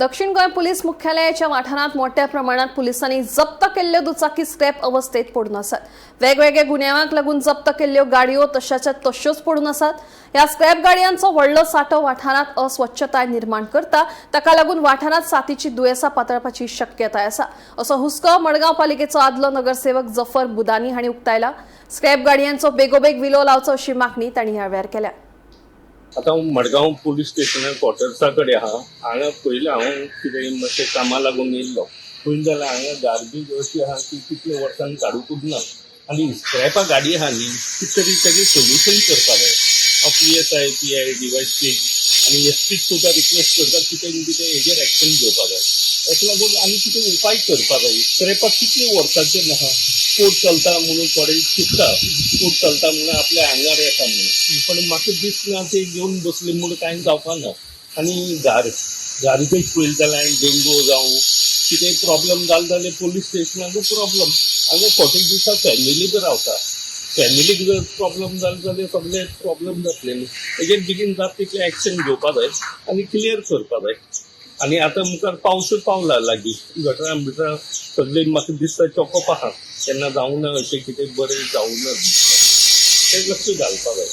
दक्षिण गोंय पोलीस मुख्यालयाच्या वाठारांत मोठ्या प्रमाणात पोलिसांनी जप्त केल्ल्यो दुचाकी स्क्रॅप अवस्थेत पडून आसात. वेगवेगळ्या गुन्यांवांक लागून जप्त केल्ल्यो गाडयो तशाच्या तश्योच पडून आसात. ह्या स्क्रॅप गाडयांचो व्हडलो सांठो वाठारांत अस्वच्छताय निर्माण करता. ताका लागून वाठारांत साथीची दुयेंसां पातळपाची शक्यताय आसा, असो हुस्को मडगांव पालिकेचो आदलो नगरसेवक जफर बुदानी हांणी उक्तायला. स्क्रॅप गाडयांचो बेगोबेग विलो लावचो अशी मागणी तांणी ह्या वेळार केल्या. आतां हांव मडगांव पोलीस स्टेशनार क्वॉर्टर्सा कडेन आहा. हांगा पयलें हांव कितें मातशें कामा लागून येयल्लो. पयलीं जाल्यार हांगा गार्बेज अशी आहा की कितले वर्सांनी काडुंकूच ना आनी स्क्रॅपा गाडी आहा न्ही ती तरी ताजें सोल्युशन करपा जाय. हांव PSI, PI, DySP आनी एसपीक सुद्दां रिक्वेस्ट करता, कितें न्ही कितें हेजेर एक्शन घेवपा जाय. ताका लागून आनी कितें उपाय करपा जाय. स्क्रॅपाक कितले वर्सांचेर आहा. कोर्ट चलता म्हणून थोडे चिंत्ता, कोर्ट चलता म्हणून आपल्या आंगार येता म्हणून, पण म्हाका दिसना ते घेवन बसले म्हणून कांय जावपा ना. आनी गार्बेज पळयली जाल्यार डेंगू जावं कितें प्रॉब्लम जालें जाल्यार पोलीस स्टेशनाकूय प्रॉब्लम. हांगा कॉटेजीसा फॅमिली बी रावता. फॅमिलीक जर प्रॉब्लम जालें जाल्यार सगळे प्रॉब्लम जातले न्ही. हेजेर बेगीन जाता तितलें एक्शन घेवपा जाय आनी क्लियर करपा जाय. आनी आतां मुखार पावसूय पावला लागीं. गटरां बिटरां सगळीं म्हाका दिसता चॉकअप आहा. तेन्ना जावना अशें कितें बरें जावना, तें लक्ष घालपा जाय.